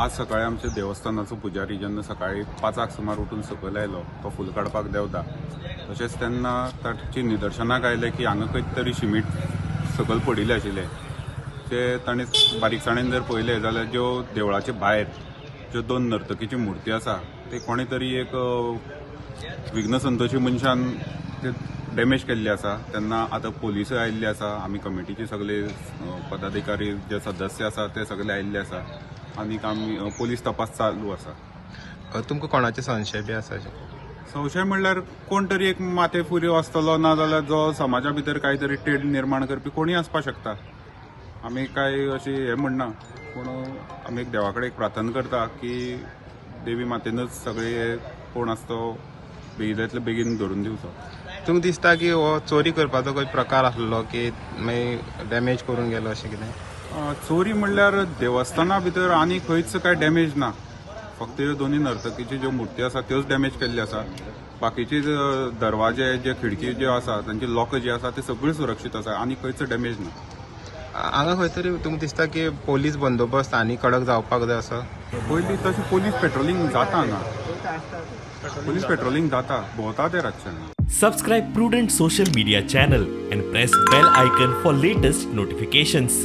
आज सकाळी आमच्या देवस्थानाचो पुजारी जेन्ना सकाळी 5 सुमार उठून सकयल आयलो, तो फूल काडपाक देंवता, तशेंच तेन्ना ताची निदर्शनाक आयलें की हांगा खंय तरी शिमीट सकयल पडिल्लें आशिल्लें. ते ताणें बारीकसाणेन जर पळयलें जाल्यार ज्यो देवळाचे भायर ज्यो दोन नर्तकीची मुर्ती आसा, ते कोणें तरी एक विघ्नसंतोशी मनशान ते डॅमेज केल्ले आसा. तेन्ना आतां पोलिसूय आयिल्ले आसा. आमी कमिटीचे सगळे पदाधिकारी, जे सदस्य आसा, ते सगळे आयिल्ले आसा आनीक आमी पोलीस तपास चालू आसा. तुमकां कोणाचे संशय बी आसा अशें? संशय म्हणल्यार कोण तरी एक माथे फुरी आसतलो, ना जाल्यार जो समाजा भितर कांय तरी तेढ निर्माण करपी कोणूय आसपाक शकता. आमी काय अशी हें म्हणना, पूण आमी एक देवा कडेन एक प्रार्थना करता की देवी मातेनच सगळे हे कोण आसा तो बेगिनांतले बेगीन धरून दिवचो. तुमकां दिसता की हो चोरी करपाचो काही प्रकार आसलो की मागीर डॅमेज करून गेलो, अशें कितें? चोरी म्हणल्यार देवस्थाना भितर आनी खंयच काय डॅमेज ना. फक्त ह्यो दोनूय नर्तकीच्यो ज्यो मुर्ती आसा, त्योच डॅमेज केल्ल्यो आसा. बाकीचे जे दरवाजे, जे खिडकी ज्यो आसा, तांचे लॉक जे आसा, ते सगळे सुरक्षीत आसा आनी खंयच डॅमेज ना. हांगा खंय तरी तुमकां दिसता की पोलीस बंदोबस्त आनी कडक जावपाक जाय असो? पयलीं तशें पोलीस पेट्रोलिंग जाता हांगा. पोलीस पेट्रोलिंग जाता, भोंवता ते रातचे हांगा. Subscribe Prudent Social Media channel and press bell icon for latest notifications.